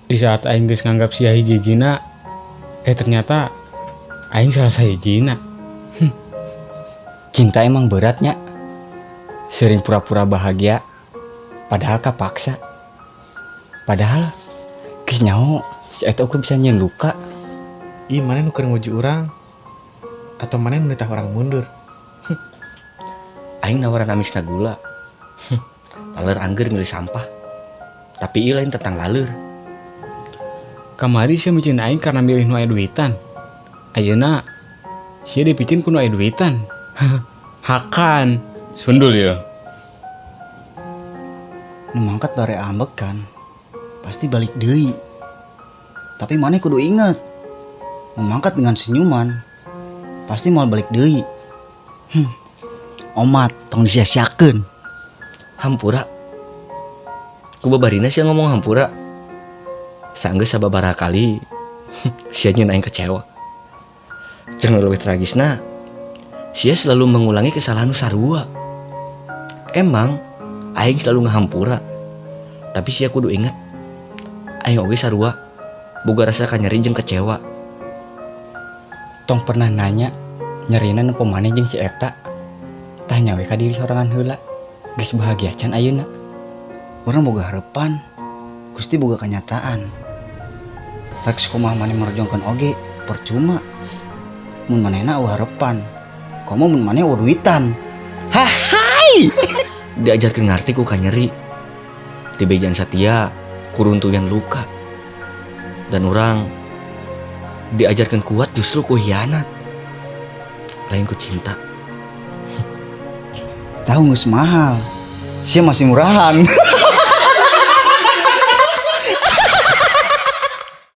Di saat aing geus nganggap sia hiji-hijina, eh, ternyata aing salah sahijina. Cinta emang beratnya. Sering pura-pura bahagia, padahal kapaksa. Padahal geus nyaho si eta ukur bisa nyieun luka. Ih, maneh nu keur nguji urang atau maneh nu nitah urang mundur? Aing nawaran amisna gula. Laleur angger milih sampah. Tapi ieu lain tentang laleur. Kamari sia micin aing karena milih nu aya duitan. Ayeuna sia dipicin ku nu aya duitan. Hakan sundul ya. Nu mangkat bare ambekan pasti balik deui. Tapi maneh kudu inget, nu mangkat dengan senyuman pasti mau balik deui. Omat tong disia-siakeun. Hampura. Ku babarina sia ngomong hampura. Sanggeus sababaraha kali sia nyieun aing kecewa. Jeung nu leuwih tragisna, sia selalu mengulangi kesalahan nu sarua. Emang aing selalu ngahampura. Tapi sia kudu inget, aing oge sarua boga rasa kanyeri jeung kecewa. Tong pernah nanya nyerina nempo maneh jeung si eta. Tanya we ka diri sorangan heula. Geus bahagia can ayeuna? Urang boga harapan, Gusti boga kenyataan. Rek sakumaha maneh merjuangkeun oge percuma mun manehna euweuh harapan, komo mun maneh euweuh duitan. Hahai. Diajarkeun ngarti ku kanyeri. Dibejaan satia ku runtuyan luka. Dan urang diajarkan kuat justru ku hianat. Lain ku cinta. Tahu geus mahal, sia masih murahan.